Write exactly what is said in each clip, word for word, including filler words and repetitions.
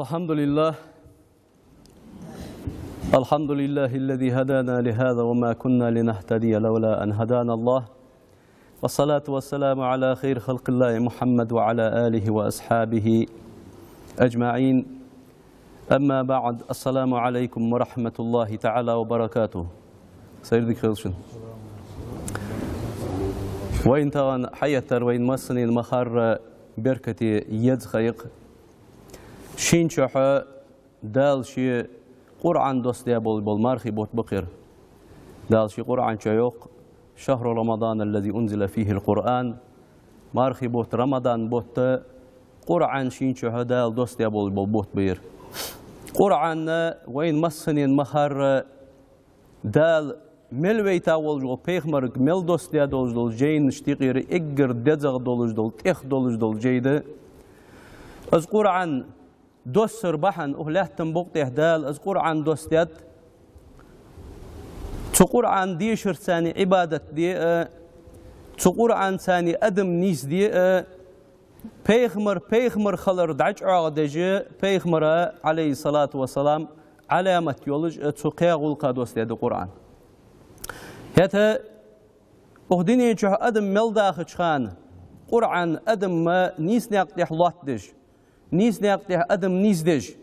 الحمد لله. الحمد لله الذي هدانا لهذا وما كنا لنهتدي لولا أن هدانا الله. والصلاة والسلام على خير خلق الله محمد وعلى آله وأصحابه أجمعين. أما بعد، السلام عليكم ورحمة الله تعالى وبركاته. Сайре дика хийла шун. Вайна тахан хьаэттар вайна массанена ма харра беркате еза ха я-кх. Шийна чухь Дала ший Къуръан доссадаь болаш бола мархий бутт ба-кх ер. Дала ший Къуръан чу йоах: «شهر رمضان الذي أنزل فيه القرآن». Мархий бутт, Рамадан бутт, Къуръан шийна чухь Дала доссадаь болаш бола бутт ба ер. Къуръан вайна массанена ма харра Дала мел вайта волаш вола пайхамарга мел доссадаь долаш дола жайнаш тӀехьара эггара дезагӀа долаш дола, тӀех долаш дола жай да. Из Къуръан доссара бахьан укх лаьттан букъа тӀа Дала из Къуръан доссадаьд. Цу Къуръан дешарца Ӏибадат де а, цу Къуръанца адам нийсде а, пайхамар пайхамар хилар дӀачӀоагӀдеш, пайхамара, عليه الصلاة والسلام, Ӏаламат йолаш а цу кхаь гӀулакха доссадаьд Къуръан. ХӀаьта укх дунен чухь адам мел дахача хана Къуръан адамна нийса наькъа тӀа лоаттадеш, нийса наькъа тӀа адам нийсдеш,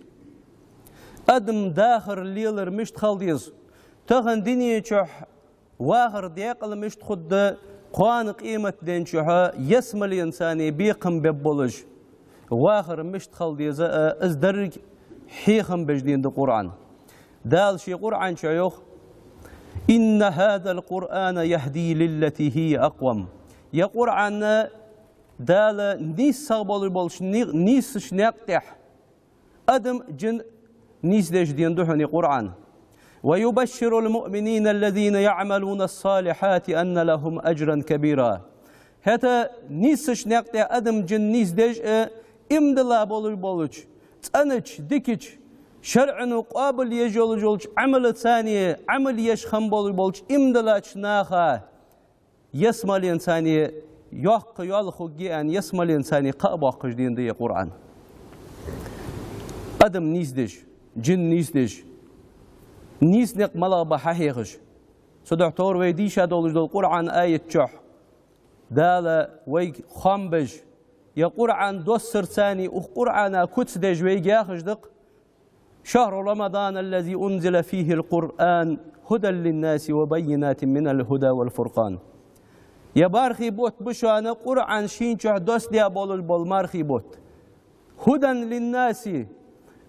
адам дахар лелар мишта хила деза, тахан дунен чухь вахара декъала мишта хургда, кхоана къематден чухь ялсмаленца бекхам бергболаш вахар мишта хила деза а, из деррига хьехам беш денад Къуръан. Дала ший Къуръан чу йоах: «إن هذا القرآن يهدي للتي هي أقوم». Ер Къуръан Дала нийса болаш болча ни-, нийсача наькъа тӀа адам, жин нийсдеш денад хьона ер Къуръан. «ويبشر المؤمنين الذين يعملون الصالحات أن لهم أجرا كبيرا». ХӀаьта нийсача наькъа тӀа адам, жин нийсдеш а, иман дилла болаш болча, цӀенача, дикача, шарӀо къоабал еш йолаш йолча Ӏамалаца Ӏамал еш хинна болаш болча иман диллача наха ялсмаленца йоккха йола хургья аьнна, ялсмаленца кхаъ боаккхаш денад ер Къуръан. Адам нийсдеш, жин нийсдеш, нийса никъ малагӀа ба хьахьехаш. Цудухьа тхьовра вай дийша долаш дола Къуръан аят чухь Дала вайга хоам беш, ер Къуръан доссарца укх Къуръана куц деш вайга яхаш да-кх: «شهر رمضان الذي أنزل فيه القرآن هدى للناس وبينات من الهدى والفرقان». Ер мархий бутт ба шоана Къуръан шийна чухь доссадаь болаш бола мархий бутт. «هدى للناس»,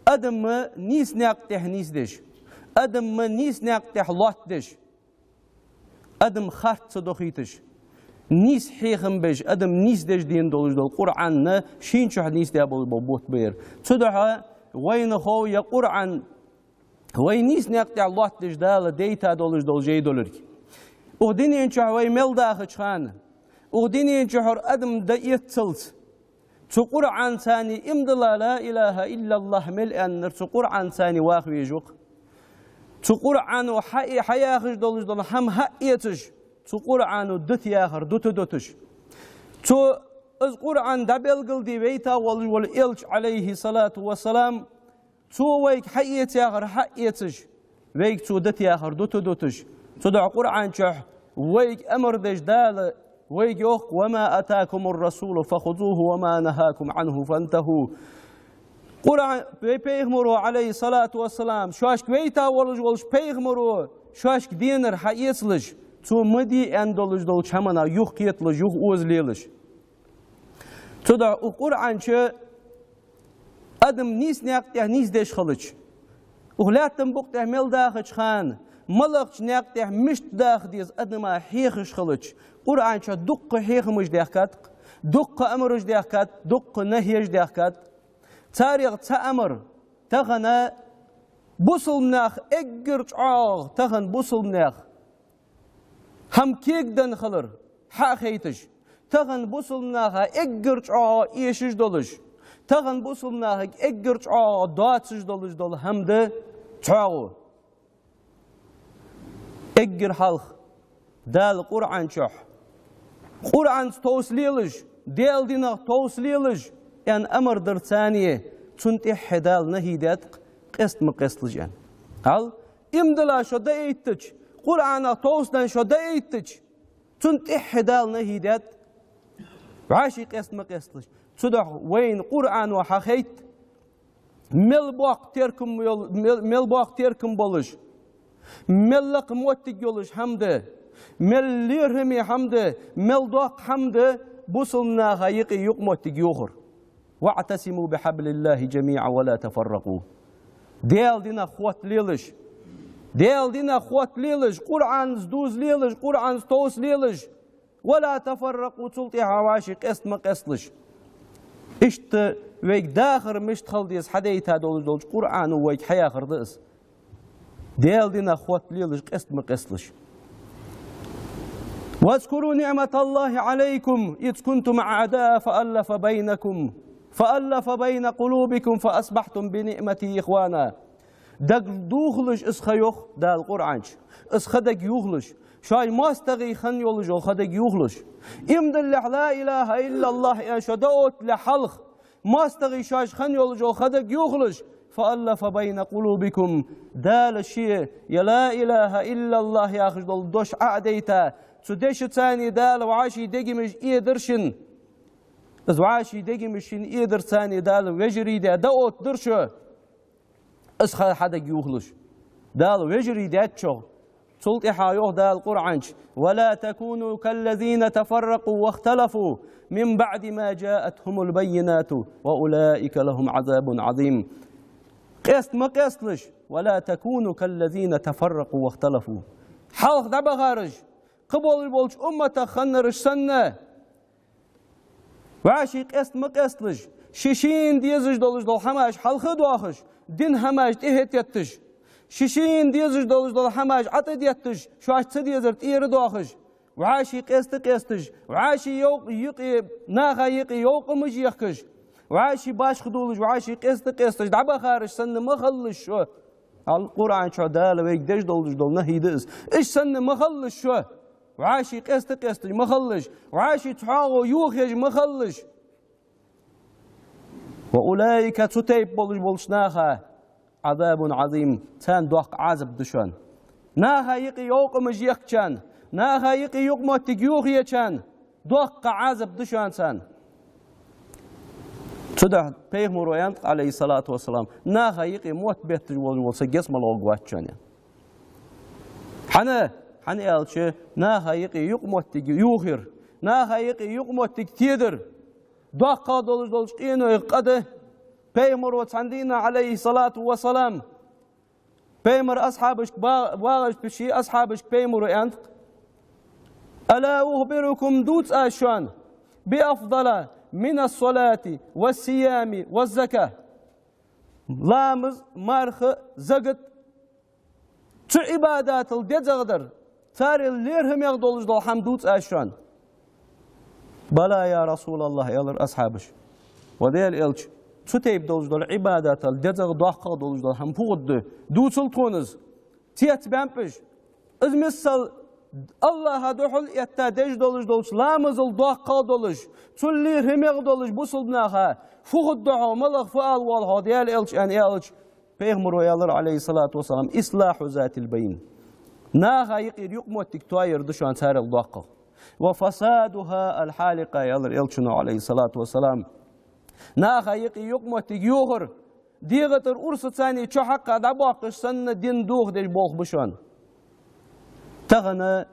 адамна нийса наькъа тӀа нийсдеш, адамна нийса наькъа тӀа лоаттадеш, адам харц ца дохийташ, нийса хьехам беш, адам нийсдеш денад долаш дола Къуръан шийна чухь нийсдаь болаш бола бутт ба ер. Цудухьа вайна хов ер Къуръан вай нийса наькъа тӀа лоаттадеш Дала дайта долаш дола жай долга. Укх дунен чухь вай мел дахача хана, укх дунен чухьара адам дӀаэццалца, цу Къуръанца иман дилла, لا إله إلا الله мел аьннар цу Къуръанца ваха везаш ва-кх. Цу Къуръано хьа-, хьаяхаш долаш дола хӀама хьаэцаш, цу Къуръано дита яхар дита дуташ. Цу, из Къуръан дӀабелгалде вайта волаш вола Элча, عليه الصلاة والسلام, цо вайга хьаэца яхар хьаэцаш, вайга цо дита яхар дита дуташ. Цудухьа Къуръан чухь вайга амар деш Дала вайга йоах: «وما آتاكم الرسول فخذوه وما نهاكم عنه فانتهوا». Къуръан, вай пайхамаро, عليه الصلاة والسلام, шоашка вайта волаш волча пайхамаро шоашка денар хьаэцалаш, цо ма де аьнна долаш долча хӀаманах юхакхеталаш, юха оза лелаш. Цудухьа укх Къуръан чу адам нийса наькъа тӀа нийсдеш хилча, укх лаьттан букъа тӀа мел дахача хана, малагӀча наькъа тӀа мишта даха деза адама хьехаш хилча, Къуръан чу дуккха хьехамаш даьхкад-кх, дуккха амараш даьхкад, дуккха нахьеш даьхкад. Царех цхьа амар тахан бусалба наха эггара чӀоагӀа, тахан бусалба наха хӀама кегаденна хилар хьахайташ, тахан бусалба наха эггара чӀоагӀа эшаш долаш, тахан бусалба нахага эггара чӀоагӀа доацаш долаш дола хӀама да цхьоагӀо. Эггара хьалха Дала Къуръан чухь, Къуръанца товса лелаш, Даьла динах товса лелаш, аьнна амар дар царна, Цунна тӀехьа Дала нахьи даьд-кх, къеста ма къесталаш аьнна. Хьал, иман дилла шо даийтача, Къуръанах товсаденна шо даийтача, цунна тӀехьа Дала нахьи даьд, вӀаший къеста ма къесталаш. Цудухьа вайна Къуръано хьахайт, мел боккха теркам йол-, мел, мел боккха теркам болаш, мел лакха моттиг йолаш хӀама да, мел лерхӀаме хӀама да, мел доккха хӀама да бусалба наха юкъе юкъмоттиг йохар. «واعتصموا بحبل الله جميعا ولا تفرقوا». Даьла динах хотта лелаш. Даьла динах хотта лелаш, Къуръанца дуза лелаш, Къуръанца товса лелаш. «ولا تفرقوا», цул тӀехьа вӀаший къеста ма къесталаш. Иштта вайга дахар мишта хила деза хьадайта долаш долча Къуръано вайга хьаяхар да из. Даьла динах хотта лелаш, къеста ма къесталаш. «واذكروا نعمة الله عليكم إذ كنتم أعداء فألف بينكم، فألف بين قلوبكم فأصبحتم بنعمته إخوانا». Дагадохалаш из ха, йоах Дала Къуръан чу. Из ха дагайохалаш. Шоаш моастагӀий хинна йолаш йола ха дагайохалаш. Иман диллалехь, لا إله إلا الله аьнна шо дӀаотталехь хьалха, моастагӀий шоаш хинна йолаш йола ха дагайохалаш. «فألف بين قلوبكم». Дала Ше, я لا إله إلا الله яхаш дола дош Ӏо а дайта, цу дешаца Дала вӀаший дегамаш эдар шун. Из вӀаший дегамаш шун эдар царна Дала вежарий даь дӀаоттадир шо. Из ха хьадагайохалаш. Дала вежарий даьд шух. Цул тӀехьа йоах Дала Къуръан чу: «ولا تكونوا كالذين تفرقوا واختلفوا من بعد ما جاءتهم البينات وأولئك لهم عذاب عظيم». Къеста ма къесталаш. «ولا تكونوا كالذين تفرقوا واختلفوا». Хьалха дӀабахараш, кхыболаш болча умматах хиннараш санна, вӀаший къеста ма къесталаш, ший-шийна дезаш долаш дола хӀамаш хьалха а доахаш, дина хӀамаш тӀехьа а тетташ, ший-шийна дезаш долаш дола хӀамаш Ӏо тӀадетташ, шоашта ца дезар тӀера а доахаш, вӀаший къеста а къесташ, вӀаший йов-, юкъе, наха юкъе йовкъамаш ехкаш, вӀаший башха долаш, вӀаший къеста а къесташ дӀабахараш санна ма хилалаш шо. Ал Къуръан чу Дала вайга деш долаш дола нахьи да из. Иштта санна ма хилалаш шо. ВӀаший къеста а къесташ ма хилалаш. ВӀаший цхьоагӀо йохаеш ма хилалаш. «وأولئك», цу тайпа болаш болча наха, «عذاب عظيم», царна доккха Ӏазап да шоана. Наха юкъе йовкъамаш ехкачарна, наха юкъе юкъмоттиг йохаечарна доккха Ӏазап да шоана царна. Цудухьа Пайхамаро аьннад, عليه الصلاة والسلام, наха юкъе мотт бетташ волаш вола саг ялсмала гӀоргвац шоана. ХӀана? ХӀана аьлча, наха юкъе юкъмоттиг йохаяр, наха юкъе юкъмоттиг тедар доккхагӀа долаш долча къинойх къа да. Пайхамаро цхьан дийнахьа, عليه الصلاة والسلام, Пайхамара асхьабашка ба-, багӀаш, ший асхьабашка Пайхамаро аьннад-кх: «ألا أخبركم», дувц аз шоана, «بأفضل من الصلاة والصيام والزكاة». Ламаз, марха, закат, цу Ӏибадатал дезагӀдар, царел лерхӀамегӀа долаш дола хӀама дувц аз шоана. «بلى يا رسول الله», аьлар асхьабаша. Ва Даьла Элча, цу тайпа долаш дола Ӏибадатал дезагӀа, доккхагӀа долаш дола хӀама фу хургда? Дувцал тхона из. Цецбаьннаб уж. Из миссел АллахӀа духьал этта деш долаш долча ламазал доккхагӀа долаш, цул лерхӀамегӀа долаш бусалба наха фу хургда хьогӀ, малагӀа фу ала воалл хьогӀ, Даьла Элча, аьнна аьлча, Пайхамаро аьлар, عليه الصلاة والسلام: «إصلاح ذات البين». Наха юкъера юкъмоттиг тоаяр да шоана царел доккхагӀа. «وفسادها الحالقة», аьлар Элчано, عليه الصلاة والسلام. Наха юкъе юкъмоттиг йохар, дегӀа тӀара урсаца чу хьакха дӀабоаккхаш санна, дин дохадеш болх ба шоана. Тахан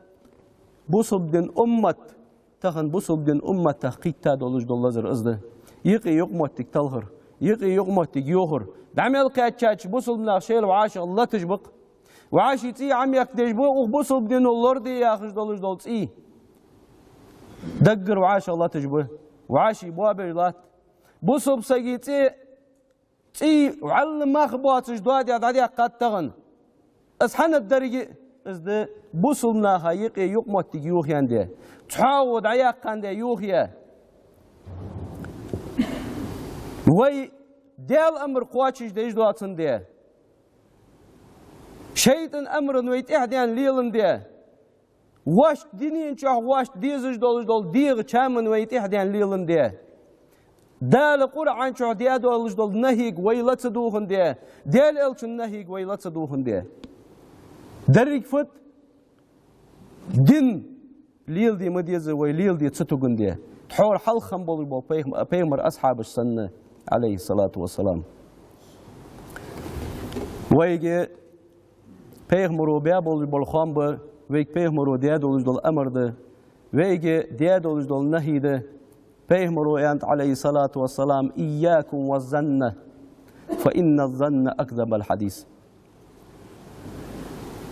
бусалба дина уммат, тахан бусалба дина умматах кхийтта долаш дола лазар из да. Юкъе юкъмоттиг талхар, юкъе юкъмоттиг йохар. ДӀа мел кхаьчача бусалба нах шоайла вӀашагӀ латаш ба-кх. ВӀаший цӀий Ӏомехкадеш ба, укх бусалба дино лораде яхаш долаш дола цӀий. Даггара вӀашагӀ латаш ба. ВӀаший боабеш латт. Бусалба сага цӀи цӀий вӀалла мах боацаш доаде дӀадаьккхад тахан. Из хӀана да деррига? Из да бусалба наха юкъе юкъмоттиг йохаяьндаь, цхьоагӀо дӀаяьккхандаь йохаяь. Вай Даьла амар кхоачашдеш доацандаь, шайтӀан амарна вай тӀехьадаьнна леландаь, вешта дунен чу вешта дезаш долаш дола дегӀа чамана вай тӀехьадаьнна леландаь, Дала Къуръан чу даь долаш дола нахьийга вай ла ца дувхандаь, Даьла Элчан нахьийга вай ла ца дувхандаь. Деррига фуд? Дин леладе ма деза вай, леладе ца туган де. Тхьовра хьалха хинна болаш бола пайхам-, пайхамара асхьабаш санна, Ӏалайхи ссалату вассалам. Вайга пайхамаро баь болаш бола хоам ба, вайга пайхамаро даь долаш дола амар да, вайга даь долаш дола нахьий да. Пайхамаро аьннад, Ӏалайхи ссалату вассалам: «إياكم والظن، فإن الظن أكذب الحديث».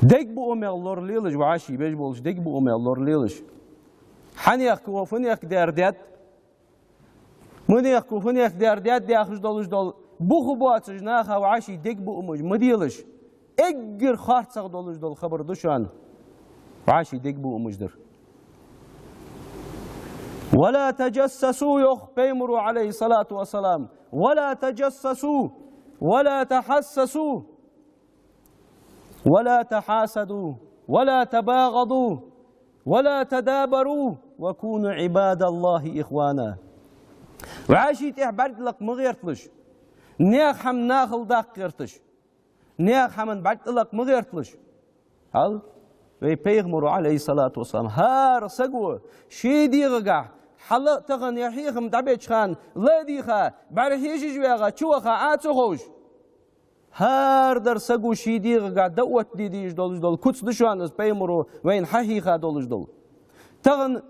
Дегабуамах лоралелаш, вӀаший беш болаш, дегабуамах лоралелаш. Хьанехк ва, фунехк дар даьд, мунехк ва, фунехк дар даьд яхаш долаш дола, бух боацаш наха вӀаший дегабуамаш ма делаш. Эггара харцагӀа долаш дола хабар да шоана вӀаший дегабуамаш дар. «ولا تجسسوا», йоах пайхамаро, Ӏалайхи ссалату вассалам: «ولا تجسسوا ولا تحسسوا ولا تحاسدوا ولا تباغضوا ولا تدابروا وكونوا عباد الله إخوانا». ВӀаший тӀехьа бӀарг лакха ма гӀерталаш, наьха хӀама нахала даккха гӀерташ. Наьха хӀаман бӀарг тӀалакха ма гӀерталаш. Хьал, вай пайхамаро, Ӏалайхи ссалату вассалам, хӀара саго ший дегӀагахь хьала а тахан е хьехам дӀабеча хана ла а дийха, бӀарахьежаш ваьгӀа, чу ваха Ӏа ца ховш. ХӀара дар саго ший дегӀагахь дан оттаде дезаш долаш дола куц да шоана из пайхамаро вайна хьахьийха долаш дола. Тахан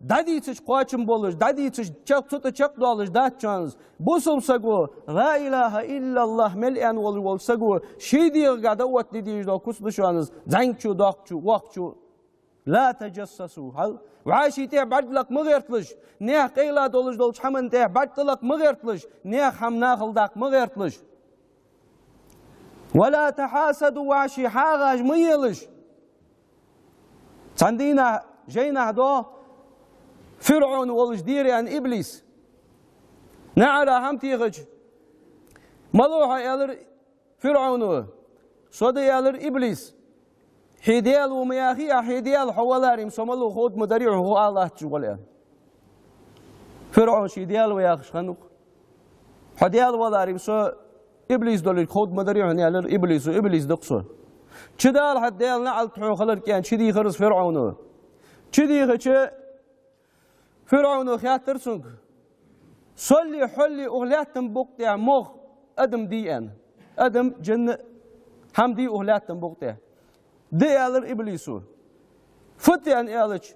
дӀадийцача кхоачам болаш, дӀадийцача чакх-, цу тӀа чакхдоалаш дац шоана из. Бусалба саго, لا إله إلا الله мел аьнна волаш вола саго, ший дегӀагахь дан оттаде дезаш дола куц да шоана из, зӀамигачо, доккхачо, воккхачо. «لا تجسسوا», хьал. ВӀаший тӀехьа бӀарг лакха ма гӀерталаш, наьха къайла долаш долча хӀаман тӀехьа бӀарг тӀалакха ма гӀерталаш, наьха хӀама нахала даккха ма гӀерталаш. «ولا تحاسدوا», вӀаший хьагӀаш ма елаш. Цхьан дийнахьа жайнахьа доагӀа ФирӀовн волаш дийра аьнна иблис. НаӀара хӀама техача, малав хьо, аьлар ФирӀовно. Со да, аьлар иблис. Хье даьла ва ма яхий, а хье даьла хьо валаре-м со малав ховргда ма дарий хьона, хӀу Ӏа латташ вала, аьнна. ФирӀовн ший даьла ва яхаш хиннав-кх. Хьо даьла валаре-м со иблис долга ховргда ма дарий хьона, аьлар иблисо, иблис да-кх со. ЧудоагӀалахь, Даьла наӀалт хьона хиларга, аьнна, чудийхар из ФирӀовно. Чудийхача, ФирӀовно хаьттар цунга: «Соли, хьоли укх лаьттан букъа тӀа могӀа адам дий?» — аьнна. Адам, жин, хӀама дий укх лаьттан букъа тӀа? Да, аьлар иблисо. Фуд, аьнна аьлча,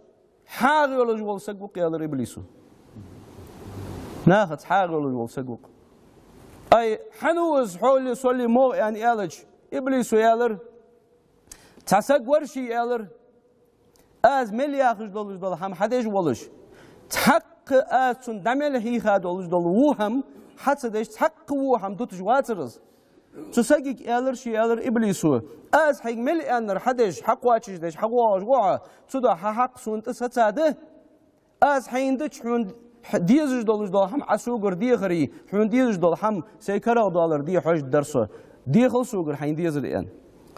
хьагӀ йолаш вола саг ва-кх, аьлар иблисо. Нахаца хьагӀ йолаш вола саг ва-кх. Ай, хьан ва из хьоли, соли могӀа, аьнна аьлча, иблисо аьлар: «Цхьа саг вар ше, — аьлар, — аз мел яхаш долаш дола хӀама хьадеш волаш, цхьаккха аз цунна дӀа мел хьийха долаш дола во хӀама хьа ца деш, цхьаккха во хӀама дуташ вацар из. Цу сагага аьлар ше, — аьлар иблисо, — аз хьайга мел аьннар хьадеш, хьакхоачашдеш, хьагӀо-, гӀо хьо, цудухьа хьа хьакъ сона тӀа сацад. Аз хьайна дича, хьона х-, дезаш долаш дола хӀама Ӏа согара дехаре, хьона дезаш дола хӀама сай карагӀдоалар де хьожаргдар со. Дехал согара хьайна дезар», — аьнна.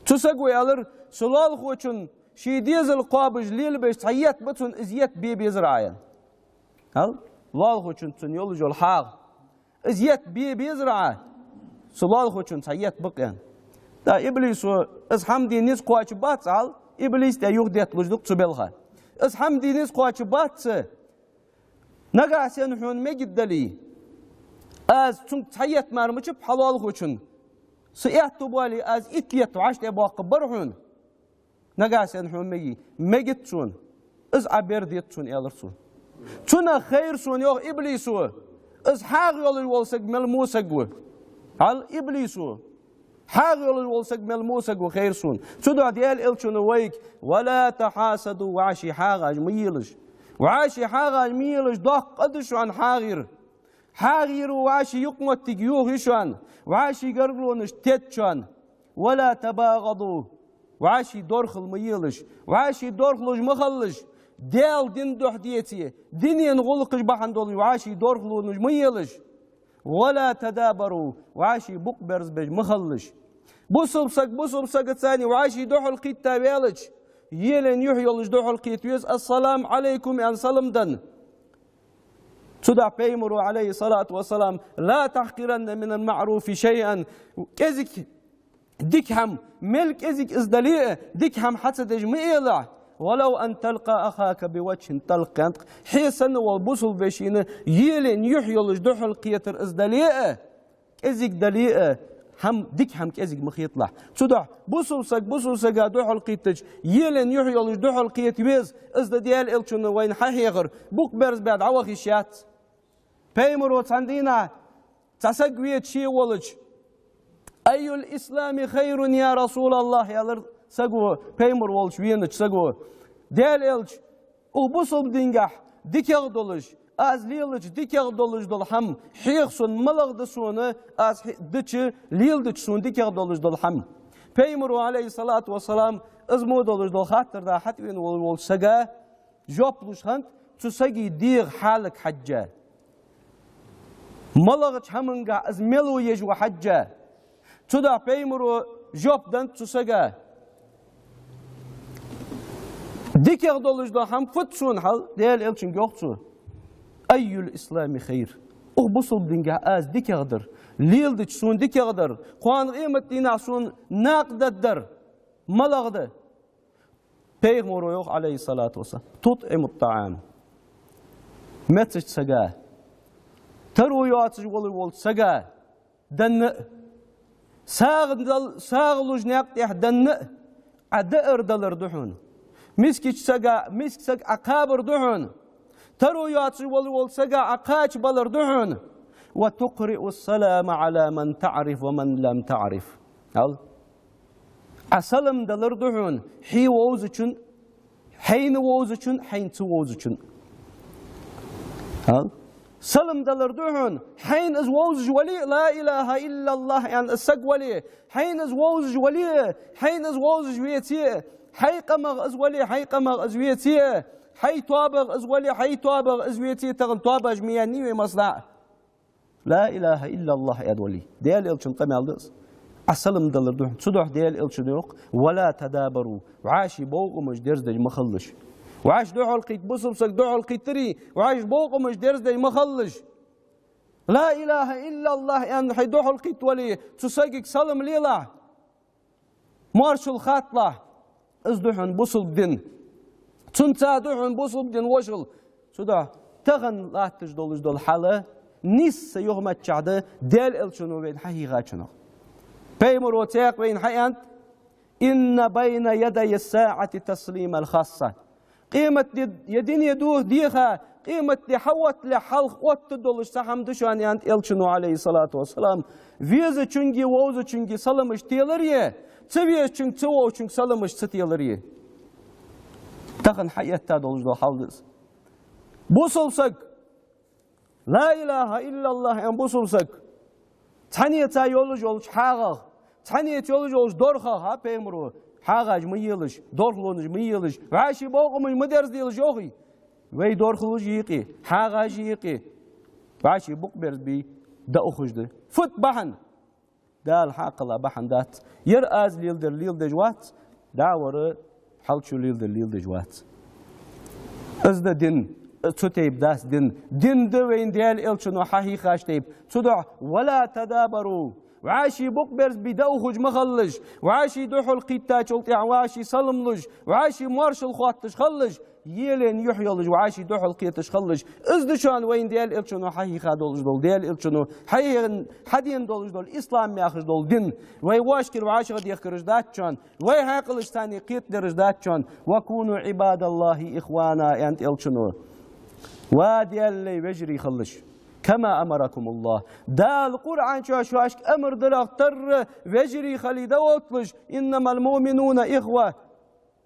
Цу саго аьлар: «Са лоалахочунна ший дезал кхоабаш лелабеш цхьа етт ба цунна, из етт бе безар Ӏа», — аьнна. Хьал, лоалахочунца цунна йолаш йола хьагӀ. Из етт бе безар Ӏа, са лоалахочунна цхьа етт ба-кх, аьнна. ТӀаккха иблисо из хӀама де низ кхоачаргбац, хьал, иблис тӀа юхадетталуш да-кх цу балха. Из хӀама де низ кхоачаргбац, нагахьа санна хьона мегаргдале, аз цунга цхьа етт мара мичаб хьа лоалахочунна. Са аьттув боале, аз итт етт вӀаштӀехьа боаккхаргбар хьона. Нагахьа санна хьона мегаргья, мегаргдац сона. Из Ӏа бер дезац сона», — аьлар цо. «Цунах хайра сона, — йоах иблисо, — из хьагӀ йолаш вола саг мел во саг ва». Хьал, иблисо. «ХьагӀ йолаш вола саг мел во саг ва хайра сона». Цудухьа Даьла Элчано вайга: «ولا تحاسدوا», вӀаший хьагӀаш ма елаш. ВӀаший хьагӀаш ма елаш, доккха къа да шоана хьагӀ яр. ХьагӀ яр ва вӀаший юкъмоттиг йохаю шоана, вӀаший гаргалонаш тед шоана. «ولا تباغضوا», вӀаший дорхал ма елаш, вӀаший дорхалуш ма хилалаш, Даьла дина духьа деце, динен гӀулакхаш бахьан долаш вӀаший дорхалонаш ма елаш. «ولا تدابروا», вӀаший букъ берзабеш ма хилалаш. Бусалба саг бусалба сагаца вӀаший духьалкхийтта ваьлча, елен юхь йолаш духьалкхета веза, «السلام عليكم» аьнна салам денна. Цудухьа Пайхамаро, Ӏалайхи ссалату вассалам: «لا تحقرن من المعروف شيئا». КӀезига дика хӀама, мел кӀезига из дале а, дика хӀама хьа ца деш ма элахь. «ولو أن تلقى أخاك بوجه طلق», хье санна вола бусалба вешийна елен юхь йолаш духьалкхетар из дале а, кӀезига дале а, хӀама, дика хӀама кӀезига ма хеталахь. Цудухьа бусалба саг бусалба сага духьалкхийттача, елен юхь йолаш духьалкхета веза, из да Даьла Элчано вайна хьахьехар, букъ берзабаь дӀаваха йиш яц. Пайхамаро цхьан дийнахьа цхьа саг веача ше волча: «أي الإسلام خير يا رسول الله», — аьлар саго, Пайхамар волча венача саго: «Даьла Элча, укх бусалба дингахь дикагӀа долаш, аз лелача дикагӀа долаш дола хӀама хьеха сона малагӀа да сона, аз хье-, дича, леладича сона дикагӀа долаш дола хӀама?» Пайхамаро, Ӏалайхи ссалату вассалам, из мо долаш дола хаттар да хьатӀавена волаш волча сага жоп луш хиннад, цу сага дегӀа хьалага хьежжа, малагӀча хӀамангахь из мел ва еш ва хьежжа. Цудухьа Пайхамаро жоп деннад цу сага: «ДикагӀа долаш дола хӀама фуд сона хьал?» Даьла Элчанга йоах цо: «أي الإسلام خير». Укх бусалба дингахь аз дикагӀа дар, леладича сона дикагӀа дар, кхоана къематдийнахьа сона накъадаргдар малагӀа да? Пайхамаро йоах, Ӏалайхи ссалату вассалам: «تطعم الطعام». Мецача сага, таро йоацаш волаш волча сага данна а, сагӀа дал-, сагӀа луш наькъа тӀа данна а, Ӏа даар далар да хьона. Мискача сага, миска саг Ӏа кхабар да хьона. Таро йоацаш волаш волча сага Ӏа кхача балар да хьона. «وتقرئ السلام على من تعرف ومن لم تعرف». Ал. Ӏа салам далар да хьона хье вовзачун, хьайна вовзачун, хьайна ца вовзачун. Ал. Салам далар да хьона, хьайна из вовзаш вале а, لا إله إلا الله аьнна из саг вале, хьайна из вовзаш вале а, хьайна из вовзаш веце а, хьай къамах из вале, хьай къамах из веце а, хьай тоабах из вале, хьай тоабах из веце а, тахан тоабаш ма яьннай вай массанахьа. «لا إله إلا الله» аьнна вале, Даьла Элчан къамаьл да из. Ӏа салам далар да хьона. Цудухьа Даьла Элчано йоах: «ولا تدابروا». ВӀаший бовкъамаш дерзадеш ма хилалаш. ВӀаши духьалкхийтта, бусалба саг духьалкхийттаре, вӀаши бовкъамаш дерзадеш ма хилалаш. «لا إله إلا الله» аьнна хьо духьалкхийтта вале, цу сагага салам лелахь. Моаршал хатталахь, из да хьона бусалба ди. Цунца да хьона бусалба ди вошал. Цудухьа тахан латташ долаш дола хьал нийсса юхаметтачахь да Даьла Элчано вайна хьахьийхачунах. Пайхамаро цхьаькха вайна хьааьннад: «إن بين يدي الساعة تسليم الخاصة». Къематди, е дуне дӀадеха, къематди хьаоттале хьалха отта долаш цхьа хӀама да шоана, аьннад Элчано, Ӏалайхи ссалату вассалам, везачунга, вовзачунга саламаш телар е, ца везачунга, ца вовзачунга саламаш ца телар е. Тахан хьаэтта долаш дола хьал да из. Бусалба саг, «لا إله إلا الله» аьнна бусалба саг, цхьаннеца йолаш йолча хьагӀах, цхьаннеца йолаш йолча дорхах, а, Пайхамаро, хьагӀаш ма елаш, дорхалонаш ма елаш, вӀаший бовкъамаш ма дерзаделаш йоахий. Вай дорхалаш юкъе, хьагӀаш юкъе, вӀаший букъ берзабе, дӀаухаш да. Фуд бахьан? Дала хьакхелла бахьан дац. Ер аз леладер леладеш вац, дӀавар хьалчу леладер леладеш вац. Из да ди, цу тайпа дац ди. Ди да вайна Даьла Элчано хьахьийхача тайпа. Цудухьа «ولا تدابروا». ВӀаший букъ берзабе дӀаухаш ма хилалаш, вӀаший духьалкхийттачул тӀехьагӀа вӀаший салам луш, вӀаший моаршал хоатташ хилалаш, елен юхь йолаш вӀаший духьалкхеташ хилалаш. Из да шоана вайна Даьла Элчано хьахьийха долаш дола, Даьла Элчано хьахье-, хьадена долаш дола ислам яхаш дола ди. Вай воашкара вӀашагӀдехкараш дац шоана, вай хьаькъалаш царна кхетадераш дац шоана. «وكونوا عباد الله إخوانا», аьннад Элчано. Ва Даьла лай, вежарий хилалаш. «كما أمركم الله». Дала Къуръан чу шоашка амар дарах тара вежарий хиле дӀаотталаш. «إنما المؤمنون إخوة».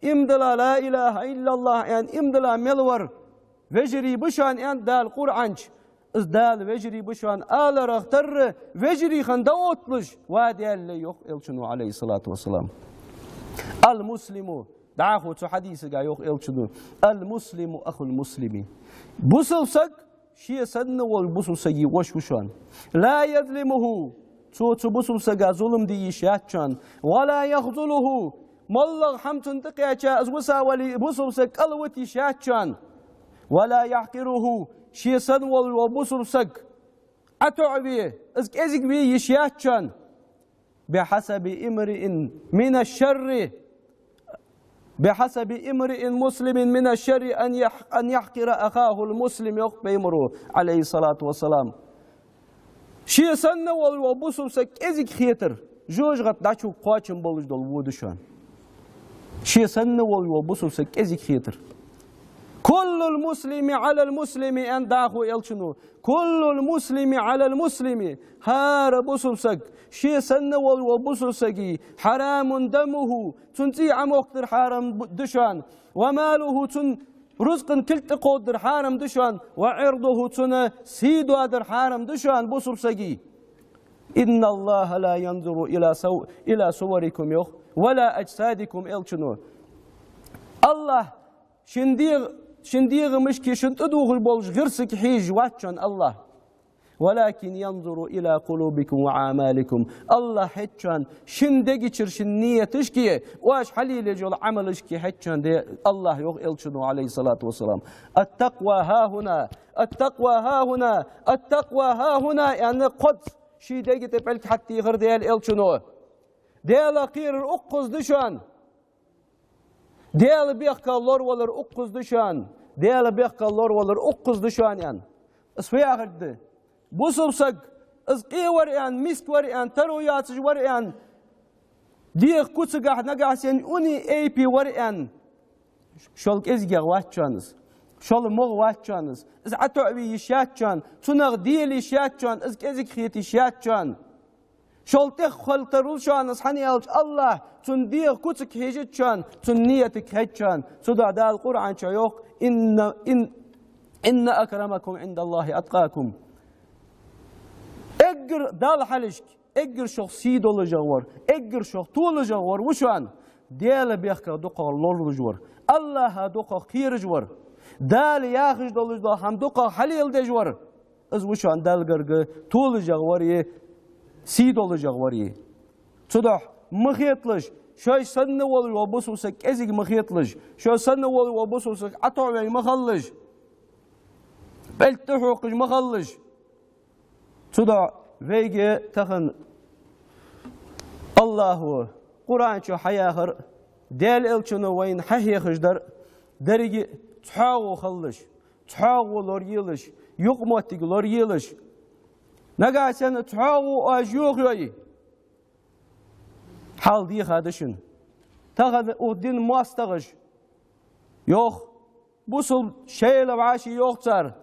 Иман дилла, «لا إله إلا الله» аьнна, иман дилла мел вар вежарий ба шоана, аьннад Дала Къуръан чу. Из Дала вежарий ба шоана аларах тара вежарий хинна дӀаотталаш, ва Даьла лай, йоах Элчано, Ӏалайхи ссалату вассалам. «المسلم», дӀахо цу хьадисага йоах Элчано: «المسلم أخو المسلم». Бусалба саг ше санна волча бусалба сага воша ва шоана. «لا يظلمه», цо цу бусалба сага зулам де йиш яц шоана. «ولا يخذله», моллагӀа хӀама цунна тӀакхаьча, из виса вале, бусалба саг кӀалвита йиш яц шоана. «ولا يحقره», Ше санна волаш вола бусалба саг ӀотоӀаве, из кӀезига ве йиш яц шоана. بحسب امرئ من الشر، بحسب امرئ مسلم من الشر أن يح-، أن يحقر أخاه المسلم, йоах Пайхамаро, عليه الصلاة والسلام. Ше санна волаш вола бусалба саг кӀезига хетар, жожагӀата дӀачу кхоачам болаш дола во да шоана. Ше санна волаш вола бусалба саг кӀезига хетар. كل المسلم على المسلم, аьннад дӀахо Элчано. كل المسلم على المسلم. ХӀара бусалба саг, ше санна волаш вола бусалба сага, حرام دمه, цун цӀий Ӏомохкадар хьарам да шоана. وماله, цун рузкъан кулг тӀакховдадар хьарам да шоана. وعرضه, цун сий доадар хьарам да шоана бусалба сага. إن الله لا ينظر إلى صو-، إلى صوركم, йоах, ولا أجسادكم, Элчано. АллахӀ шун дегӀ-, шун дегӀамашка шун тӀадувхаш болча гӀирсашка хьежаш вац шоана АллахӀ. ولكن ينظر إلى قلوبكم وأعمالكم. АллахӀ хьеж шоана шун дега чура шун нияташка, оаш хьалелаеш йола Ӏамалашка хьеж шоана де-, АллахӀ, йоах Элчано, عليه الصلاة والسلام. التقوى هاهنا، التقوى هاهنا، التقوى هاهنا, аьнна, кхозза ший дега тӀа пӀелг хьаттийхар Даьла Элчано. Даьлах кхерар укхаза да шоана. Даьла бехках лоравалар укхаза да шоана. Даьла бехках лоравалар укхаза да шоана, аьнна. Из фу яхар да? Бусалба саг, из къе вар аьнна, миска вар аьнна, таро йоацаш вар аьнна, дегӀа куцагахьа нагахьа санна уни эйпе вар аьнна, шул кӀезигагӀа вац шоана из. Шул могӀа вац шоана из. Из ӀотоӀаве йиш яц шоана, цунах дела йиш яц шоана, из кӀезига хета йиш яц шоана. Шул тӀех хила тарлу шоана из, хӀана аьлча АллахӀ цун дегӀа куцага хьежац шоана, цун ниятага хьеж шоана. Цудухьа Дала Къуръан чу йоах: إن، إن، إن أكرمكم عند الله أتقاكم. Эггара Далла хьалхашка, эггара шух сий долашагӀвар, эггара шух толашагӀвар ва шоана Даьла бехках дукхагӀа лоралуш вар, АллахӀа дукхагӀа кхераш вар, Дала яхаш долаш дола хӀама дукхагӀа хьалеладеш вар. Из ва шоана Далла гарга толашагӀвар е сий долашагӀвар е. Цудухьа ма хеталаш, шоаш санна волаш вола бусалба саг кӀезига ма хеталаш, шоаш санна волаш вола бусалба саг ӀотоӀавеш ма хилалаш, пӀелг тӀахьокхаш ма хилалаш. Цудухьа вайга тахан АллахӀа Къуръан чу хьаяхар, Даьла Элчано вайна хьахьехаш дар, деррига цхьоагӀо хилалаш, цхьоагӀо лораелаш, юкъамоттиг лораелаш. Нагахьа санна цхьоагӀо оаш йохайой, хьал дийха да шун. Тахан укх дина моастагӀаша йоах, бусалба шоайла вӀаший йоах цар.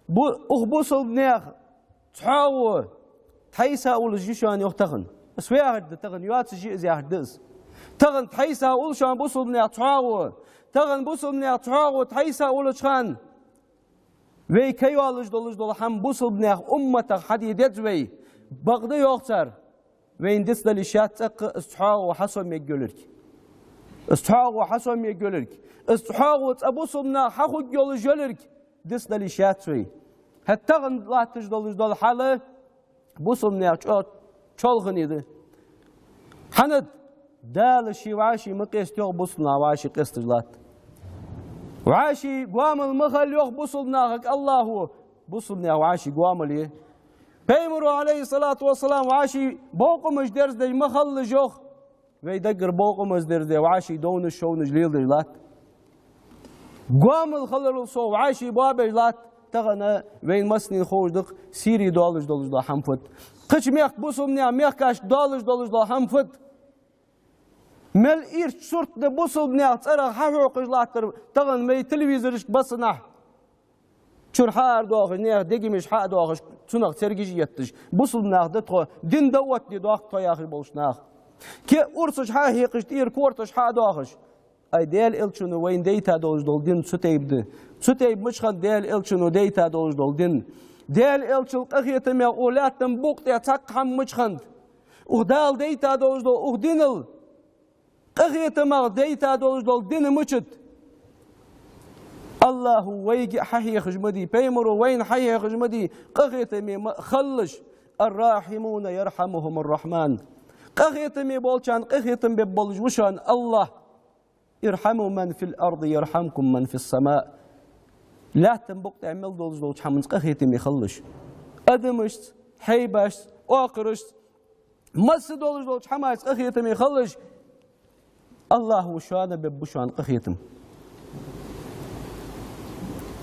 Бу-, укх бусалба наьха цхьоагӀо тхьайса уллаш я шоана, йоах, тахан. Из фу яхар да тахан, йоацаш я из яхар да из. Тахан тхьайса улл шоана бусалба наьха цхьоагӀо. Тахан бусалба наьха цхьоагӀо тхьайса уллача хана вай кхайолаш долаш дола хӀама бусалба наьха умматах хьаде деза вай. Бакъда, йоах цар, вайна дицдала йиш яц цӀаккха из цхьоагӀо хьасомаергйолга. Из цхьоагӀо хьасомаергйолга. Из цхьоагӀо цкъа бусалба наха хьахургйолаш йолга дицдала йиш яц вай. ХӀаьта тахан латташ долаш дола хьал бусалба наьха чӀоагӀа чолхане да. ХӀана да? Дала ший вӀаший ма къеста йоах, бусалба наха вӀаший къесташ латт. ВӀаший гоамал ма хила йоах бусалба нахага АллахӀа, бусалба наьха вӀаший гоамал я. Пайхамаро, عليه الصلاة والسلام, вӀаший бокъонаш дерзадеш ма хилалаш йоах. Вай даггара бокъонаш дерзаде, вӀаший довнаш, шовнаш леладеш латт. Гоамал хиларал совгӀа вӀаший боабеш латт. Тахан вайна массанена ховш да-кх Сире доаллаш долаш дола хӀама фуд. Кхыча мехка бусалба наьха мехкашка доаллаш долаш дола хӀама фуд. Мел ирча сурт да бусалба наьха цӀерах хьахьокхаш латтар тахан вай телевизорашка баьннаб. Чура хьаарадоахаш, наьха дегамаш хьадоахаш, цунах цергаш етташ, бусалба нах да тхо, дин да оттаде доахк тхо яхаш болча наха. Ке урсаш хьахьекхаш, тӀера кортош хьадоахаш. Ай, Даьла Элчано вайна дайта долаш дола дин цу тайпа да. Цу тайпа мича хиннад Даьла Элчано дайта долаш дола дин? Даьла Элчал къахетамех укх лаьттан букъа тӀа цхьаккха хӀама мича хиннад? Укх Дала дайта долаш дола, укх динал къахетамах дайта долаш дола дин мичад? АллахӀа вайга а хьахьехаш ма дий, Пайхамаро вайна хьахьехаш ма дий, къахетаме ма хилалаш. الراحمون يرحمهم الرحمن. Къахетаме болчарна къахетам бергболаш ва шоана АллахӀ. ارحموا من في الأرض يرحمكم من في السماء. Лаьттан букъа тӀа мел долаш долча хӀаманца къахетаме хилалаш. Адамашца, хьайбашца, оакхарашца, масса долаш долча хӀамашца къахетаме хилалаш. АллахӀа шоана бергба шоана къахетам.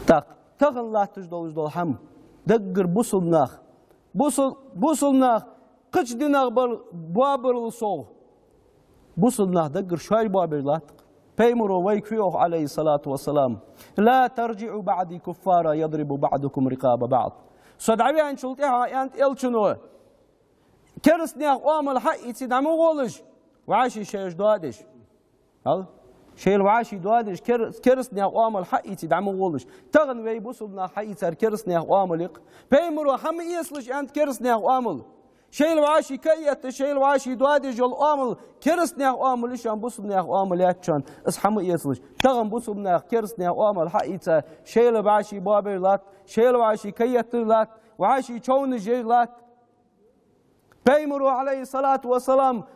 ТӀаккха тахан латташ долаш дола хӀама, даггара бусалба нах, бусал-, бусалба нах кхыча динах бар-, боабаларал совгӀа, бусалба нах даггара шоаш боабеш латт. Пайхамаро вайга фу йоах, Ӏалайхи ссалату вассалам: «لا ترجعوا بعدي كفارا يضرب بعضكم رقاب بعض». Со дӀаваьнначул тӀехьагӀа, аьннад Элчано, кераста наьха оамал хьаийца дӀа ма гӀолаш, вӀаший шоаш доадеш. Хьал? Шоайла вӀаший доадеш, кер-, кераста наьха оамал хьаийца дӀа ма гӀолаш. Тахан вай бусалба наха хьаийцар кераста наьха оамал я-кх. Пайхамаро хьа ма эцалаш, аьннад, кераста наьха оамал. Шоайла вӀаший ка а етташ, шоайла вӀаший доадеш йола оамал кераста наьха оамал я шоана, бусалба наьха оамал яц шоана, из хьа ма эцалаш. Тахан бусалба наха кераста наьха оамал хьаийца, шоайла вӀаший боабеш латт, шоайла вӀаший ка а етташ латт, вӀаший човнаш еш латт. Пайхамаро, Ӏалайхи ссалату вассалам,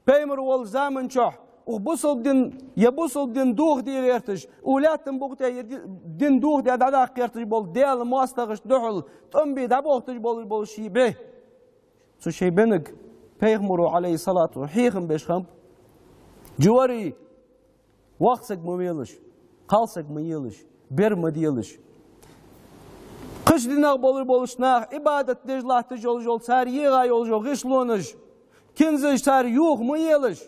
пайхамар волча заман чухь укх бусалба дин, е бусалба дин дохаде гӀерташ, укх лаьттан букъа тӀа е ди-, дин дохаде дӀадаккха гӀерташ бола Даьла моастагӀашта духьал тӀом бе дӀабохийташ болаш бола ший бӀу. Цу ший бӀунга пайхамаро, Ӏалайхи ссалату, хьехам беш хиннаб: жуари, воккха саг ма велаш, кхалсаг ма елаш, бер ма делаш. Кхыча динах болаш болча наха Ӏибадат деш латташ йолаш йола, цар егӀа йолаш йола гӀишлонаш, кинзаш цар юха ма елаш.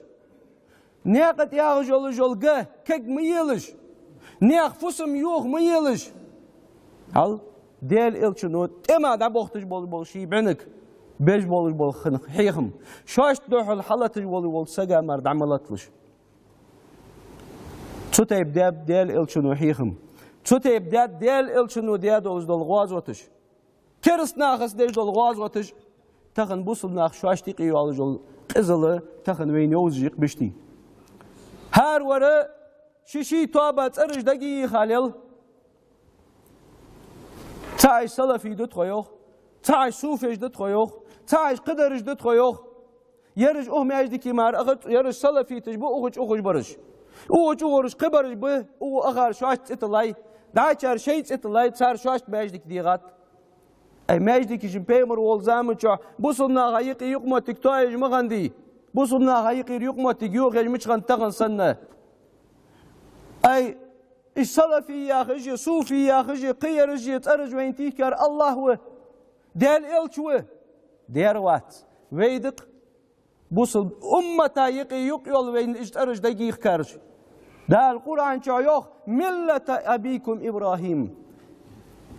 Наькъа тӀа ягӀаш йолаш йола га, каг ма елаш. Наьха фусам юха ма елаш. Хьал, Даьла Элчано тӀема дӀабохийташ болаш бола ший бӀунга беш болаш бола хинна хьехам. Шоашта духьал хьалаташ волаш волча сага мара дӀа ма латалаш. Цу тайпа даьд Даьла Элчано хьехам. Цу тайпа даьд Даьла Элчано даь долаш дола гӀазоташ. Кераста нахаца деш дола гӀазоташ. Тахан бусалба нах шоашта юкъе йолаш йола къизал тахан вайна йовзаш я-кх биштий. ХӀара вар ший-ший тоаба цӀераш дагайийха лел. Цхьабараш салафий да тхо йоах, цхьабараш суфеш да тхо йоах, цхьабараш кхыдараш да тхо йоах. Ераш укх маьждиге мара ахац, ераш салафиташ ба, укхаза чӀоагӀа бараш. Укхаза чӀоагӀараш кхыбараш ба, укхаза ахар шоашта цӀи тиллай, дӀачар шоай цӀи тиллай, цар шоашта маьждиг дегӀад. Ай, маьждигаш пайхамар волча заман чухь бусалба наха юкъе юкъамоттиг тоаеш ма хиннадий. Бусалба наха юкъера юкъамоттиг йохаеш мича хиннад тахан санна. Ай, уж салафий яхаш а, суфий яхаш а, кхыдараш а цӀераш вайна тийхкар АллахӀ ва, Даьла Элча ва. Дера вац. Вай да-кх бусалба уммата юкъе юкъ йола вайна уж цӀераш дагайийхкараш. Дала Къуръан чу йоах: «ملة أبيكم إبراهيم».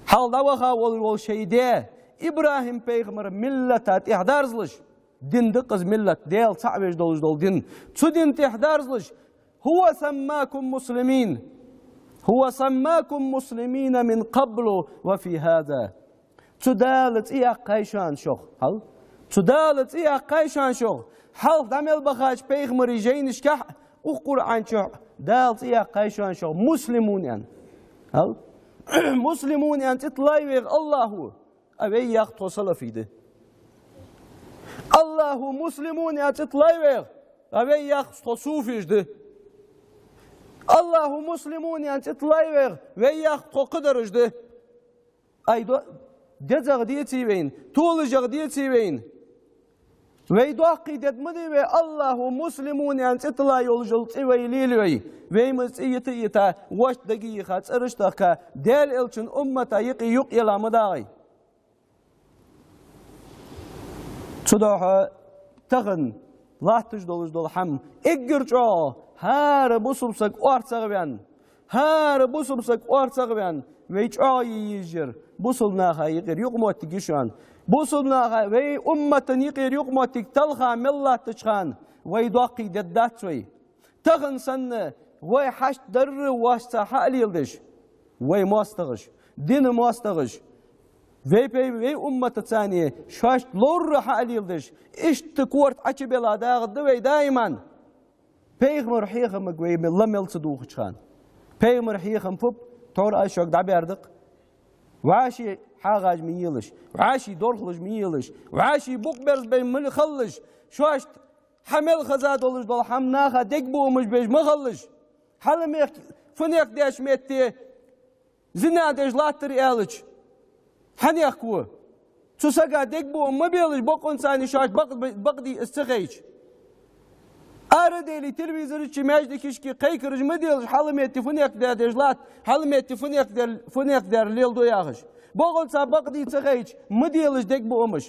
Хьалха дӀаваха волаш вола шоай даь ИбрахӀим-пайхамара миллата тӀехьадарзалаш. Дин да-кх из миллат, Даьла цаӀ веш долаш дола дин. Цу дина тӀехьадарзалаш. «هو سماكم مسلمين. هو سماكم مسلمين من قبل وفي هذا». Цу Дала цӀи яьккхай шоана шох. Хьал? Цу Дала цӀи яьккхай шоана шох. Хьалха дӀа мел бахача пайхамарий жайнашкахь, укх Къуръан чу Дала цӀи яьккхай шоана шох муслимун аьнна. Хьал? Муслимун аьнна цӀи тиллай вайга АллахӀа. А вай йоах тхо салафий да. АллахӀа муслимун аьнна цӀи тиллай вайга, а вай йоах тхо суфеш да. АллахӀа муслимун аьнна цӀи тиллай вайга, вай йоах тхо кхыдараш да. Ай, до-, дезагӀа деций вайна, толашагӀа деций вайна. Вай доккхий дед ма дий вай, АллахӀа муслимун аьнна цӀи тилла йолаш йола цӀи вай лелае вай. Вай ма цӀи йита а йита, вешта дагайийха, цӀераш а тахка, Даьла Элчан уммата юкъе юкъ яла ма дагӀий. Цудухьа тахан латташ долаш дола хӀама эггара чӀоагӀа хӀара бусалба саг орцагӀваьнна, хӀара бусалба саг орцагӀваьнна, вай чӀоагӀа е езаш яр бусалба наха юкъера юкъамоттиг я шоана. Бусалба наха, вай уммата юкъера юкъамоттиг талха мел латтача хана вай доккхий дед дац вай. Тахан санна вай хьашт дарра воашца хьа а леладеш, вай моастагӀаш, дина моастагӀаш, вай пай-, вай умматаца цхьана шоашта ловра хьа а леладеш, иштта корта Ӏочубелла дагӀаргда вай даиман. Пайхамара хьехамага вай ме-, ла мел ца дувгӀача хана. Пайхамара хьехам фу ба, тхьовра аз шуга дӀабаьр да-кх. ВӀаший хьагӀаш ма елаш, вӀаший дорхалаш ма елаш, вӀаший букъ берзабеш ма хилалаш, шоашта хьа мел хеза долаш дола хӀама наха дегабоамаш беш ма хилалаш. Хьала мехка фунех деш метте зина деш латтар аьлча, хьанехк ву? Цу сага дегабуам ма белаш, бокъонца шоаш бакъ-, бакъдий из ца хайча. Араделий телевизора чу, маьждигашка кхайкараш ма делаш, хьалметте фунехк даь деш латт, хьалметте фунехк даь, фунехк даь леладу яхаш. Бокъонца бакъдий ца хайча, ма делаш дегабуамаш.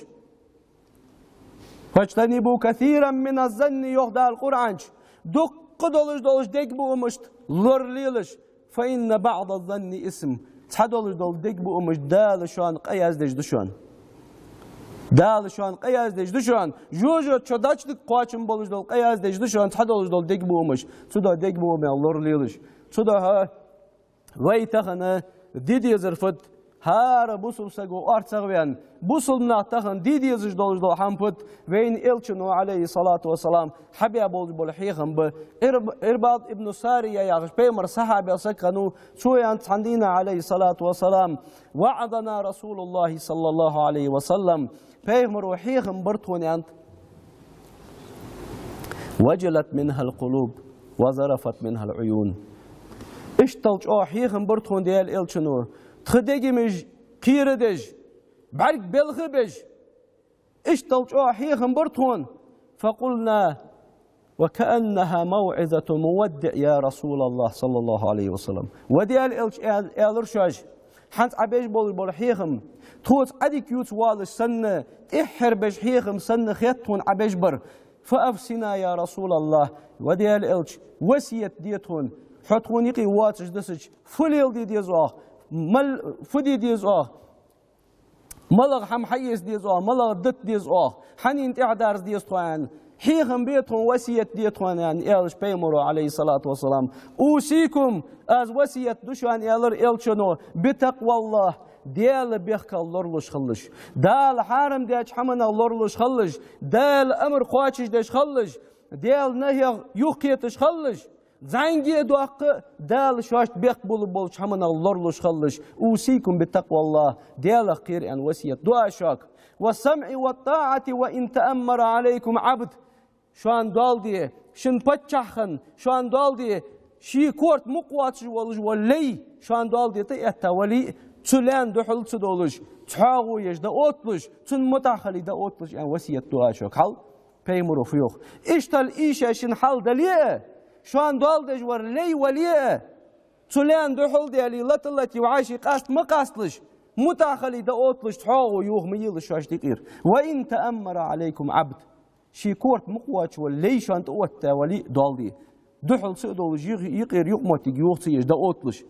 «فاجتنبوا كثيرا من الظن», йоах Дала Къуръан чу, дукха долаш долча дегабуамашта лоралелаш. «فإن بعض الظن إثم». Цхьа долаш дола дегабуамаш Дала шоана къа яздеш да шоана. Дала шоана къа яздеш да шоана. Жожагӏата чу дӀачу дика кхоачам болаш дола къа яздеш да шоана, цхьа долаш дола дегабуамаш. Цудухьа дегабуамех лоралелаш. Цудухьа вай тахан де дезар фуд? ХӀара бусалба саго орцагӀваьнна, бусалба наха тахан де дезаш долаш дола хӀама фуд? Вайна Элчано, Ӏалайхи ссалату вассалам, хьабаь болаш бола хьехам ба. Ӏирб-, Ӏирбад ибн Сария яхаш пайхамара сахьабех саг хиннав, цо аьннад цхьан дийнахьа, Ӏалайхи ссалату вассалам: «وعظنا رسول الله صلى الله عليه وسلم». Пайхамаро хьехам бир тхона, аьннад. «وجلت منها القلوب وذرفت منها العيون». Иштта чӀоагӀа хьехам бир тхона Даьла Элчано, тха дегамаш кхерадеш, бӀарг белха беш, иштта чӀоагӀа хьехам бир тхона. «فقلنا: وكأنها موعظة مودع يا رسول الله صلى الله عليه وسلم». Ва Даьла Элча, аьл-, аьлар шоаш, хӀанз Ӏа беш болаш бола хьехам тхоца Ӏадика ювца воалаш санна, тӀеххьара беш хьехам санна хет тхона Ӏа беш бар. «فأوصنا يا رسول الله». Ва Даьла Элча, васкет де тхона, хьо тхона юкъе воацаш дисача, фу леладе деза оаха, мал-, фу де деза оаха, малагӀа хӀама хьаэца деза оаха, малагӀа дита деза оаха, хьанна тӀехьадарза деза тхо, аьнна, хьехам бе тхона, васкет де тхона, аьнна, аьлча пайхамаро, Ӏалайхи ссалату вассалам: «أوصيكم», аз васкет ду шоана, аьлар Элчано, «بتقوى الله», Даьла бехках лоралуш хилалаш, Дала хьарам даьча хӀаманах лоралуш хилалаш, Дала амар кхоачашдеш хилалаш, Даьла нахьех юхакхеташ хилалаш, зӀамига а доккха а Дала шоашта бехк билларгболча хӀаманах лоралуш хилалаш. «أوصيكم بتقوى الله», Даьлах кхера, аьнна, васкет ду аз шуга. «والسمع والطاعة وإن تأمر عليكم عبد». Шоана доал де, шун паччахь хинна, шоана доал де, ший корта мукъа воацаш волаш вола лай, шоана доал де тӀаэтта вале а, цу лаьна духьал ца довлаш, цхьоагӀо еш дӀаотталуш, цунна мутӀахьа хила дӀаотталуш, аьнна, васкет ду аз шуга. Хьал пайхамаро фу йоах. Иштта ийша шун хьал дале а, шоана доал деш вар лай вале а, цу лаьна духьал дале, лата лате, вӀаший къаста ма къасталаш, мутӀахьа хила дӀаотталаш, цхьоагӀо юха ма елаш шоашта юкъера. «وإن تأمر عليكم عبد». Ший корта мукъа воацаш вола лай шоана тӀаоттавале а, доал де, духьал ца а довлаш, юх-, юкъера юкъамоттиг юха ца еш, дӀаотталаш.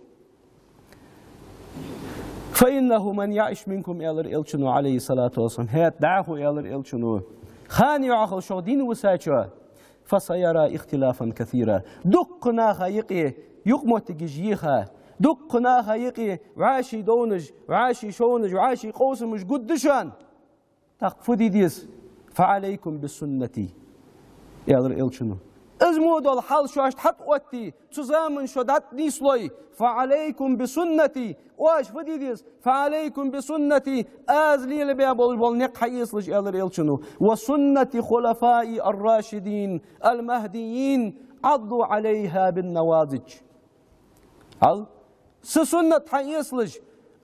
«فإنه من يعش منكم», аьлар Элчано, Ӏалайхи ссалату вассалам, хӀаьта дӀахо, аьлар Элчано, хана йоӀахал шух дийна висачо, «فسيرى اختلافا كثيرا». Дуккха наха юкъе юкъамоттигаш еха, дуккха наха юкъе вӀаший довнаш, вӀаший шовнаш, вӀаший къовсамаш гургда шоана. ТӀаккха фу де деза? «فعليكم بسنتي», аьлар Элчано. Из мо дола хьал шоашта хьатӀаотте, цу заман шо дӀатӀанийслой, «فعليكم بسنتي», оаш фу де деза? «فعليكم بسنتي», аз лелабаь болаш бола никъ хьаэцалаш, аьлар Элчано. «وسنة الخلفاء الراشدين المهديين عضوا عليها بالنواجذ». Хьал, са суннат хьаэцалаш,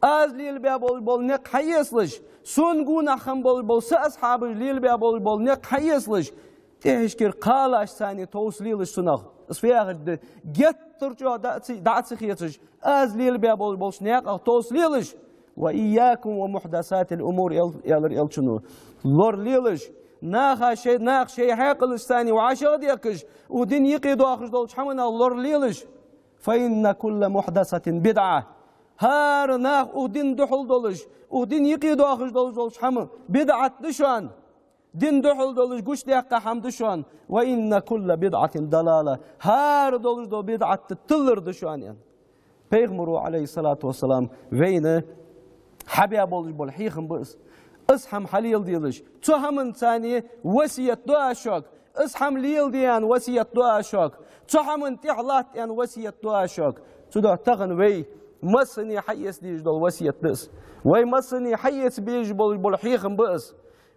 аз лелабаь болаш бола никъ хьаэцалаш, сона гонахьа хинна болаш бола са асхьабаша лелабаь болаш бола никъ хьаэцалаш, тӀехьашкара кхалашца цхьана товсалелаш цунах. Из фу яхар да? Геттара чӀоагӀа дӀа ца, дӀа ца хецаш, аз лелабаь болаш болча наькъах товсалелаш. «وإياكم ومحدثات الأمور», аьл-, аьлар Элчано. Лоралелаш, наха шоай, наха шоай хьаькъалашца цхьана вӀашагӀдехкаш, укх дина юкъе доахаш долча хӀаманах лоралелаш. «فإن كل محدثة بدعة». ХӀара наха укх дина духьал долаш, укх дина юкъе доахаш долаш долча хӀама бидӀат да шоана. Дина духьал долаш гучадаьккха хӀама да шоана. «وإن كل بدعة ضلالة». ХӀара долаш дола бидӀат тилар да шоана, аьнна. Пайхамаро, Ӏалайхи ссалату вассалам, вайна хьабаь болаш бола хьехам ба из. Из хӀама хьалеладелаш, цу хӀаманца цхьана васкет ду аз шуга. Из хӀама леладе аьнна васкет ду аз шуга. Цу хӀаман тӀехьа латт аьнна васкет ду аз шуга. Цудухьа тахан вай массане хьаэца дезаш дола васкет да из. Вай массане хьаэца безаш болаш бола хьехам ба из.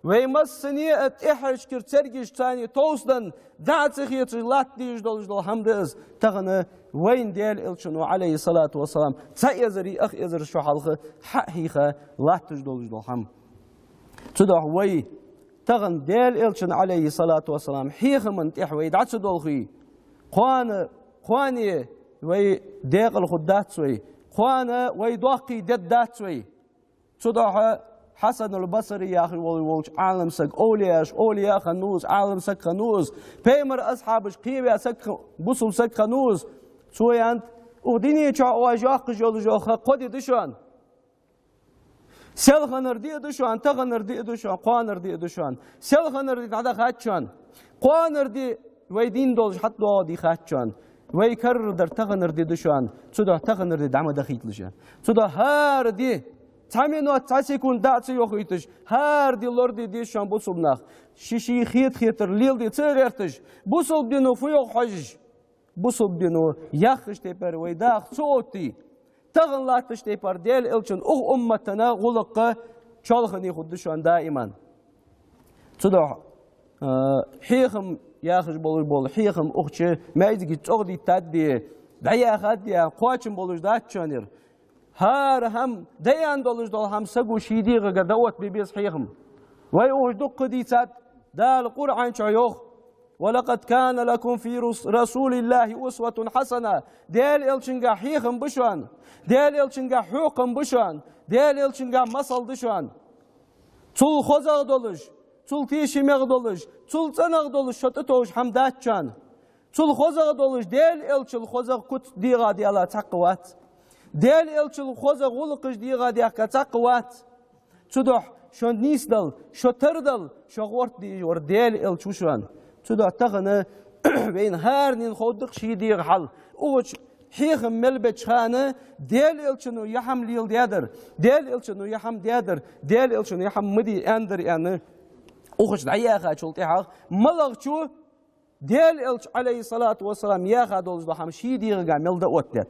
Вай массане а тӀехьашкара цергашца царна товсадан, дӀа а ца хеташ латта дезаш долаш дола хӀама да из. Тахан вайна Даьла Элчано, Ӏалайхи ссалату вассалам, цхьа эзари ах эзар шу хьалха хьа а хьийха латташ долаш дола хӀама. Цудухьа вай тахан Даьла Элчан, Ӏалайхи ссалату вассалам, хьехама тӀехьа вай дӀа ца долхе, кхоана, кхоане вай декъала хургдац вай, кхоана вай доккхий дергдац вай. Цудухьа Хьасанул Басри яхаш вола волча Ӏаламсага, овлияаш, овлия хиннав из, Ӏаламсаг хиннав из, пайхамара асхьабаш кхеваь саг хин-, бусалба саг хиннав из. Цо аьннад: «Укх дунен чу оаш йоаккхаш йолаш йола ха кхо ди да шоана. Селханара ди а да шоана, таханара ди а да шоана, кхоанара ди а да шоана. Селханара ди дӀадахад шоана. Кхоанара ди вай дийна долаш хьатӀадоагӀа ди хад шоана. Вай карара дар таханара ди да шоана. Цудухьа таханара ди дӀа ма дахийталаш». Цудухьа хӀара ди, цхьа минот, цхьа секунд дӀа а ца йохийташ, хӀара ди лораде деза шоана, бусалба нах. Ший-ший хета-хетар леладе ца гӀерташ, бусалба дино фу йоах хьожаш, бусалба дино яхача тайпара вай даха ца оттий, тахан латтача тайпара Даьла Элчан укх уммата гӀулакх чоалхане хургда шоана даиман. Цудухьа, а, хьехам яхаш болаш бола хьехам укхаза маьждиге чӀоагӀа диттад а де, дӀаяхад а де, кхоачам болаш дац шоана ер. ХӀара хӀама, даьнна долаш дола хӀама саго ший дегӀага дӀаоттабе беза хьехам. Вай укхаза дукха дийцад, Дала Къуръан чу йоах: «ولقد كان لكم في رس-، رسول الله أسوة حسنة». Даьла Элчангахь хьехам ба шоана, Даьла Элчангахь хьехам ба шоана, Даьла Элчангахь масал да шоана. Цул хозагӀа долаш, цул тешамегӀа долаш, цул цӀенагӀа долаш шо тӀатовш хӀама дац шоана. Цул хозагӀа долаш, Даьла Элчал хозагӀа куц дегӀа даьлла цхьаккха вац. Даьла Элчал хозагӀа гӀулакхаш дегӀа даьхка цхьаккха вац. Цудухьа шо нийсдала, шо тардала, шо гӀорта дезаш вар Даьла Элча ва шоана. Цудухьа тахан вайна хӀаранена ховргда-кх ший дегӀа хьал. Укхаза хьехам мел беча хана Даьла Элчано ер хӀама леладаьдар, Даьла Элчано ер хӀама даьдар, Даьла Элчано ер хӀама ма де аьннадар аьнна, укхаза дӀаяхачул тӀехьагӀа малагӀчо Даьла Элча, Ӏалайхи ссалату вассалам, яха долаш дола хӀама ший дегӀага мел дӀаоттадаьд.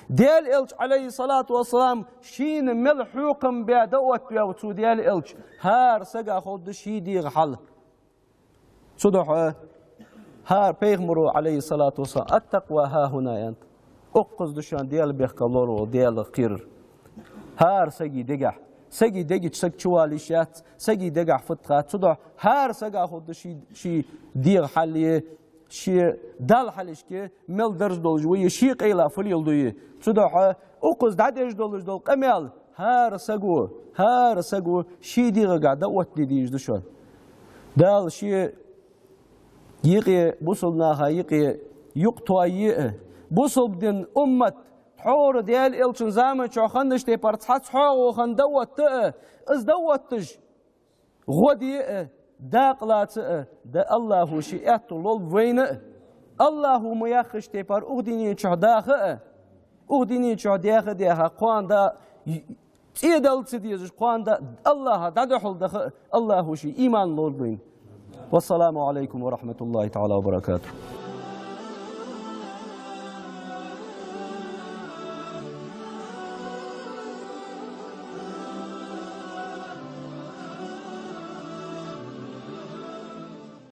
Даьла Элча, Ӏалайхи ссалату вассалам, шийна мел хьехам баь дӀаоттаваьв цу Даьла Элча, хӀара сага ховргда ший дегӀа хьал. Цудухьа хӀара пайхамаро, Ӏалайхи ссалату вассалам, «التقوى هاهنا» аьннад. Укхаза да шоана Даьла бехке лоравала, Даьлах кхерар. ХӀара сага дегахь. Сага дега чу саг чувала йиш яц, сага дегахь фуд хатта. Цудухьа хӀара сага ховргда ший, ший дегӀа хьал е, ший Далла хьалхашка мел дарж долаш ва е, ший къайла фу леладу е. Цудухьа укхаза дӀадеш долаш дола къамаьл хӀара саго, хӀара саго ший дегӀага дӀаоттаде дезаш да шоана. Дала ший юкъе, бусалба наха юкъе юкъ тоае а, бусалба дина уммат тхьовра Даьла Элчан заман чухь хиннача тайпара цхьацца хьоахаваха дӀаотта а, из дӀаотташ гӀо де а, дакъа лаца а, да Аллахӏо ший аьттув лулба вайна а. Аллахӏо ма яххача тайпара укх дунен чухь даха а, укх дунен чухь даьха а даьха, кхоана да цӀи дала ца дезаш, кхоана да Аллахӏа дӀадухьал даха а Аллахӏо ший иман лулба вайна. والسلام عليكم ورحمة الله تعالى وبركاته.